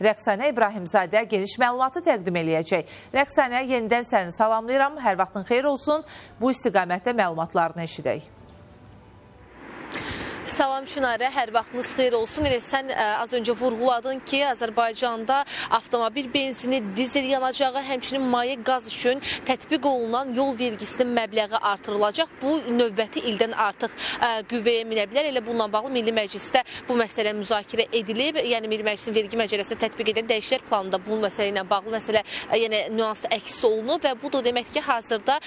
Rəqsanə İbrahimzadə geniş məlumatı təqdim eləyəcək. Rəqsanə, yenidən səni salamlayıram. Hər vaxtın xeyir olsun. Bu istiqamətdə məlumatlarını eşidək. Salam Çinarə, hər vaxtınız xeyir olsun. Elə sən az öncə vurğuladın ki, Azərbaycanda avtomobil benzini, dizel yanacağı, həmçinin maye qaz üçün tətbiq olunan yol vergisinin məbləği artırılacaq. Bu növbəti ildən artıq qüvvəyə minə bilər. Elə bununla bağlı Milli Məclisdə bu məsələ müzakirə edilib. Yəni Milli Məclisin vergi məcəlləsində tətbiq edən dəyişikliklər planında bu məsələ ilə bağlı məsələ, yəni nüans əks olunub və bu da deməkdir ki, hazırda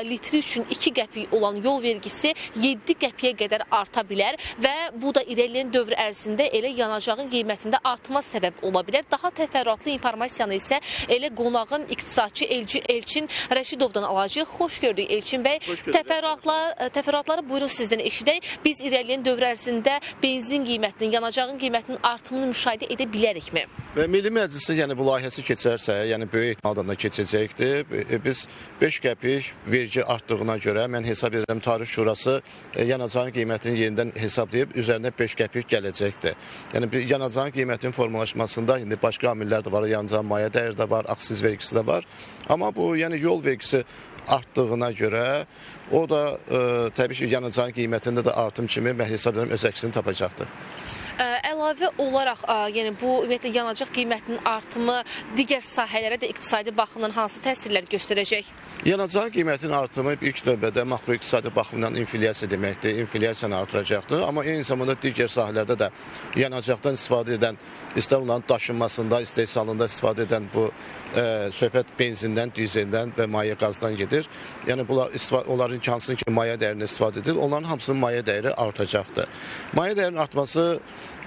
litri üçün 2 qəpik olan yol vergisi 7 qəpiyə qədər arta bilər. Və bu da irəliləyən dövr ərzində elə yanacağın qiymətində artma səbəb ola bilər. Daha təfərrüatlı informasiyanı isə elə qonağım iqtisadçı Elçin Rəşidovdan alacağıq. Xoş gördük Elçin bəy. Təfərrüatları buyurun sizdən eşidək. Biz irəliləyən dövr ərzində benzin qiymətinin, yanacağın qiymətinin artımını müşahidə edə bilərikmi? Və Milli Məclisin, yəni bu layihəsi keçərsə, yəni böyük ehtimalla da keçəcəkdir. Biz 5 qəpik vergi artdığına görə mən hesab edirəm Tarif Şurası yanacağın qiymətini yenidən hesablayıb üzərinə 5 qəpik gələcəkdir. Yəni bir yanacağın qiymətinin formalaşmasında indi başqa amillər də var, yanacağın maye dəyəri də var, aksiz vergisi də var. Amma bu, yəni yol vergisi artdığına görə o da təbii ki, yanacağın qiymətində də artım kimi mən hesab edirəm öz əksini tapacaqdır. Əlavə olaraq, yəni bu ümumiyyətlə yanacaq qiymətinin artımı digər sahələrə də iqtisadi baxımdan hansı təsirlər göstərəcək? Yanacağın qiymətinin artımı ilk növbədə makroiqtisadi baxımdan inflyasiya deməkdir, inflyasiyanı artıracaqdır. Amma eyni zamanda digər sahələrdə də yanacaqdan istifadə edən, istər onların daşınmasında, istehsalında istifadə edən bu söhbət benzindən, dizeldən və maye qazdan gedir. Yəni bunlar onların hansının ki maye dəyərindən istifadə edilir, onların hamısının maye dəyəri artacaqdır. Maye dəyərinin artması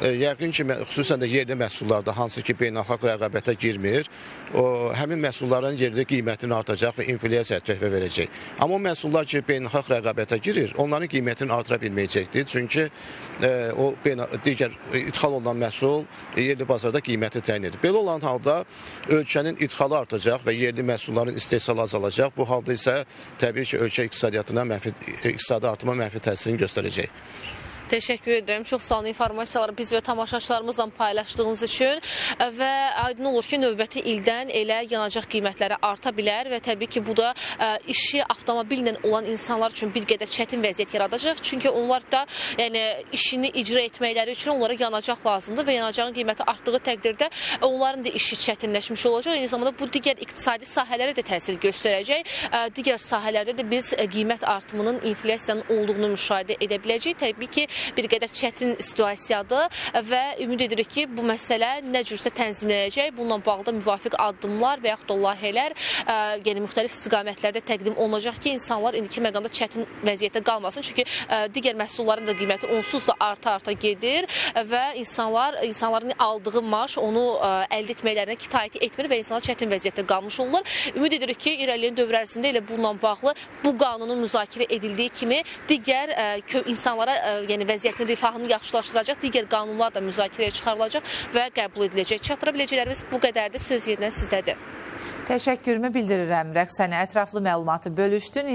yəqin ki, xüsusən də yerli məhsullarda, hansı ki beynəlxalq rəqabətə girmir, o həmin məhsulların yerli qiymətini artacaq və inflyasiya töhfə verəcək. Amma o məhsullar ki beynəlxalq rəqabətə girir, onların qiymətini artıra bilməyəcəkdir. Çünki o digər idxal olunan məhsul yerli bazarda qiyməti təyin edir. Belə olan halda ölkənin idxalı artacaq və yerli məhsulların istehsalı azalacaq. Bu halda isə təbii ki, ölkə iqtisadiyyatına mənfi, iqtisadi artıma mənfi təsirini göstərəcək. Təşəkkür edirəm. Çox sağ olun informasiyaları biz və tamaşaçılarımızla paylaşdığınız üçün və aydın olur ki, növbəti ildən elə yanacaq qiymətləri arta bilər və təbii ki, bu da işi avtomobillə olan insanlar üçün bir qədər çətin vəziyyət yaradacaq. Çünki onlar da, yəni işini icra etməkləri üçün onlara yanacaq lazımdır və yanacağın qiyməti artdığı təqdirdə onların da işi çətinləşmiş olacaq. Eyni zamanda bu digər iqtisadi sahələrə də təsir göstərəcək. Digər sahələrdə də biz qiymət artımının, inflyasiyanın olduğunu müşahidə edə biləcəyik. Təbii ki, bir qədər çətin situasiyadır və ümid edirik ki, bu məsələ nə cürsə tənzimlənəcək. Bununla bağlı da müvafiq addımlar və yaxud da layihələr, yəni müxtəlif istiqamətlərdə təqdim olunacaq ki, insanlar indiki məqamda çətin vəziyyətdə qalmasın. Çünki digər məhsulların da qiyməti onsuz da arta-arta gedir və insanların aldığı maaş onu əldə etməklərinə kifayət etmir və insanlar çətin vəziyyətdə qalmış olurlar. Ümid edirik ki, irəliləyən dövr ərzində elə bununla bağlı bu qanunun müzakirə edildiyi kimi digər insanlara, yəni vəziyyətini, rifahını yaxşılaşdıracaq digər qanunlar da müzakirəyə çıxarılacaq və qəbul ediləcək. Çatdıra biləcəklərimiz bu qədərdir. Söz yenidən sizdədir. Təşəkkürümü bildirirəm. Rəqsanə, ətraflı məlumatı bölüşdün.